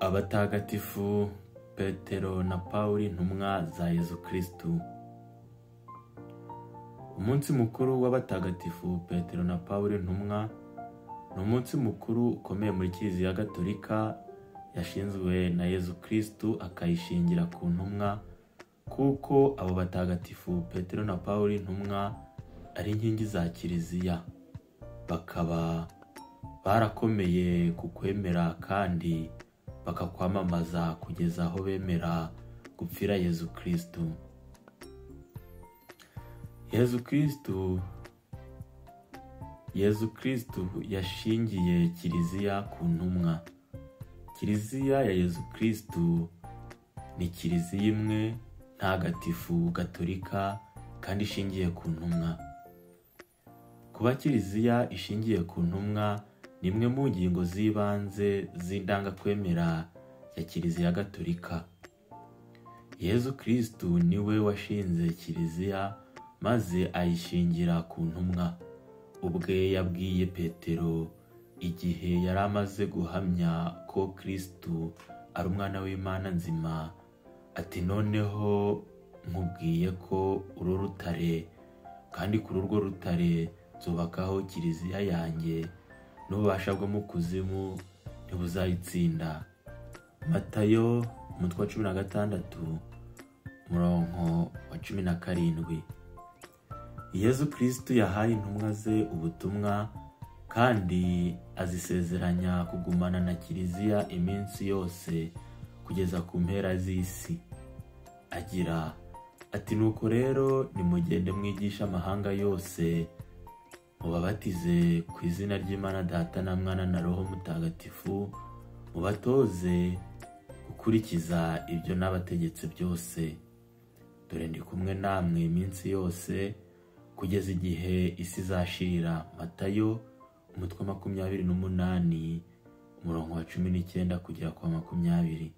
Abatagatifu Petero na Pawuli intumwa za Yezu Kristu. Umunsi mukuru w'abatagatifu Petero na Pawuli intumwa ni umunsi mukuru ukomeye muri Kiliziya Gatolika yashinzwe na Yezu Kristu akayishingira ku ntumwa, kuko abo batagatifu Petero na Pawuli intumwa ari inkingi za Kiliziya, bakaba barakomeye ku kwemera kandi bakakwamamaza kugeza aho bemera gupfira Yezu Kristu. Yezu Kristu yashingiye Kiliziya ku ntumwa. Kiliziya ya Yezu Kristu ni Kiliziya imwe ntagatifu Gatolika kandi ishingiye ku ntumwa. Kuba Kiliziya ishingiye ku ntumwa ni imwe mu ngingo z'ibanze z'indangakwemera ya Kiliziya Gatolika. Yezu Kristu niwe washinze Kiliziya maze ayishingira ku ntumwa. Ubwe yabwiye Petero igihe yari amaze guhamya ko Kristu ari umwana w'Imana nzima, ati: noneho nkubwiye ko uru rutare, kandi kuri urwo rutare nzubakaho Kiliziya yanjye, n'ububasha bwo mu kuzimu ntibuzayitsinda. Matayo umutwe wa 16 umurongo wa 17. Yezu Kristu yahaye intumwa ze ubutumwa kandi azisezeranya kugumana na Kiliziya iminsi yose kugeza ku mpera z'isi. Agira ati: nuko rero nimugende mwigisha amahanga yose, mubabatize ku izina ry'Imana Data na Mwana na Roho Mutagatifu, mubatoze gukurikiza ibyo nabategetse byose. Dore ndi kumwe namwe iminsi yose kugeza igihe isi izashirira. Matayo umutwe 28 umurongo wa 19 kugera kwa 20.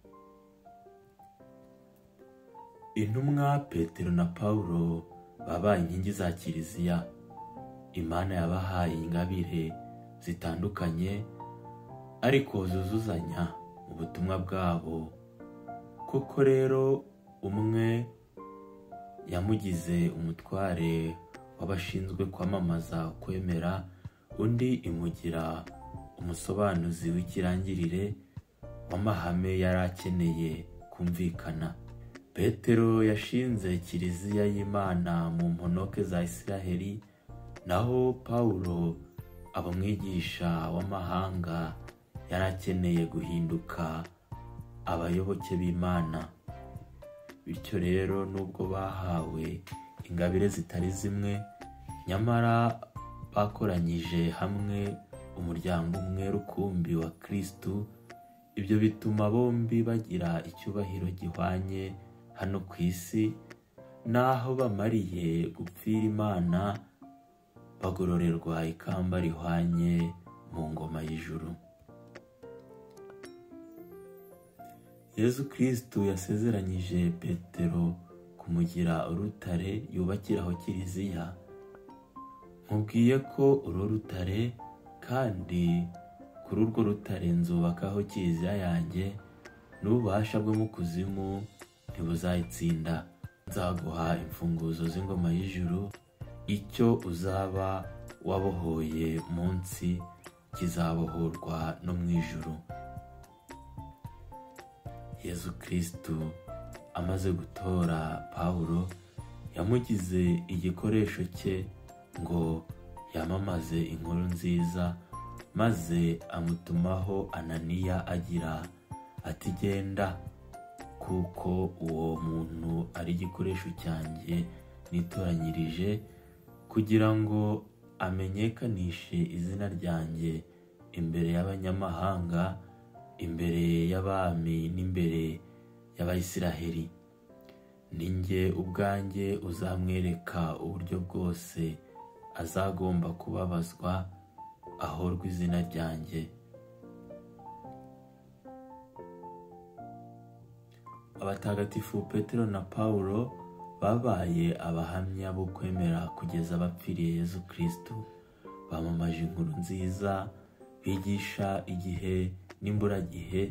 Intumwa Petero na Pawulo babaye inkingi za Kiliziya. Imana yabahaye ingabire zitandukanye ariko zuzuzanya mu butumwa bwabo. Koko rero umwe yamugize umutware w'abashinzwe kwamamaza kwemera, undi imugira umusobanuzi w'ikirangirire w'amahame yari akeneye kumvikana. Petero yashinze Kiliziya y'Imana mu mponoke za Isiraheli, naho Pawulo aba umwigisha w'amahanga yari akeneye guhinduka abayoboke b'Imana. Bityo rero nubwo bahawe ingabire zitari zimwe, nyamara bakoranyije hamwe umuryango umwe rukumbi wa Kristu. Ibyo bituma bombi bagira icyubahiro gihwanye hano ku isi, naho bamariye gupfira Imana bagororerwa ikamba rihwanye mu ngoma y'ijuru. Yezu Kristu yasezeranyije Petero kumugira urutare yubakiraho Kiliziya. Nkubwiye ko uru rutare, kandi kuri urwo rutare nzubakaho Kiliziya yanjye, n'ububasha bwo mu kuzimu ntibuzayitsinda. Nzaguha imfunguzo z'ingoma y'ijuru, icyo uzaba wabohoye munsi kizabohorwa no mu ijuru. Yezu Kristu amaze gutora Pawulo, yamugize igikoresho cye ngo yamamaze inkuru nziza, maze amutumaho Ananiya agira ati: genda, kuko uwo muntu ari igikoresho cyanjye nitoranyirije kugira ngo amenyekanishe izina ryanjye imbere y'abanyamahanga, imbere y'abami n'imbere y'Abayisiraheli. Ni njye ubwanjye uzamwereka uburyo bwose azagomba kubabazwa ahorwa izina ryanjye. Abatagatifu Petero na Pawulo babaye abahamya bo kwemera kugeza bapfiriye Yezu Kristu. Bamamaje inkuru nziza, bigisha igihe n'imburagihe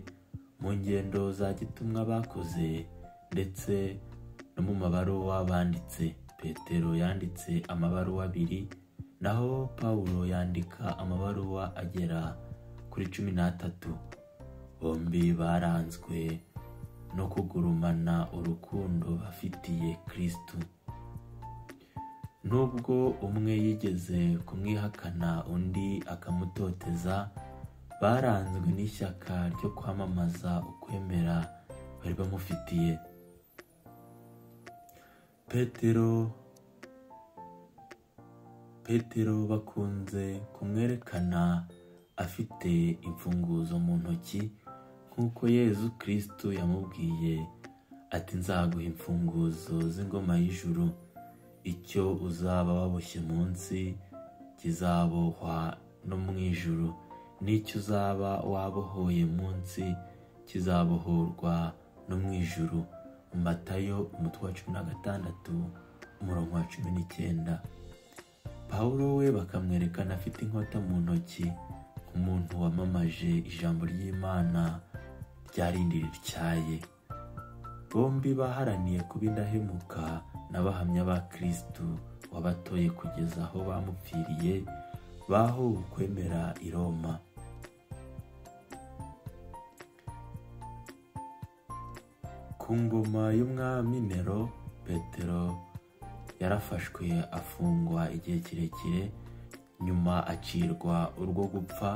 Mu ngendo za gitumwa bakoze ndetse no mu mabaruwa banditse, Petero yanditse amabaruwa 2, naho Pawulo yandika amabaruwa agera kuri 13. Bombi baranzwe no kugurumana urukundo bafitiye Kristu. Nubwo umwe yigeze kumwihakana undi akamutoteza, baranzwe n'ishyaka ryo kwamamaza ukwemera bari bamufitiye. Petero bakunze kumwerekana afite imfunguzo mu ntoki, nk'uko Yezu Kristu yamubwiye ati: nzaguha imfunguzo z'ingoma y'ijuru, icyo uzaba waboshye munsi kizabohwa no mu ijuru, n'icyo uzaba wabohoye munsi kizabohorwa no mu ijuru. Mu Matayo umutwe wa 16 umurongo wa 19. Pawulo we bakamwerekana afite inkota mu ntoki, nk'umuntu wamamaje ijambo ry'Imana ryarindi rityaye. Bombi baharaniye kuba indahemuka n'abahamya ba Kristu wabatoye kugeza aho bamupfiriye, baho kwemera i Roma. Ku ngoma y'umwami Nero, Petero yarafashwe afungwa igihe kirekire, nyuma acirwa urwo gupfa,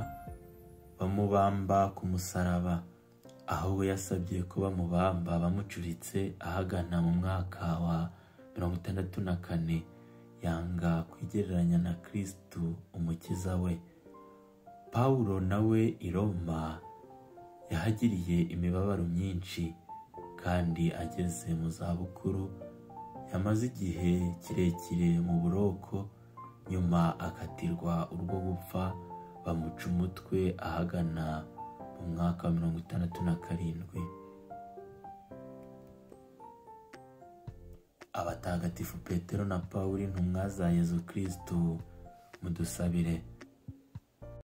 bamubamba ku musaraba. Aho we yasabye ko bamubamba bamucuritse ahagana mu mwaka wa 64, yanga kwigereranya na Kristu umukiza we. Pawulo nawe i Roma yahagiriye imibabaro myinshi, kandi ageze mu zabukuru yamaze igihe kirekire mu buroko, nyuma akatirwa urwo gupfa, bamuca umutwe ahagana mu mwaka wa 67. Abatagatifu Petero na Pawulo, intumwa za Yezu Kristu, mudusabire.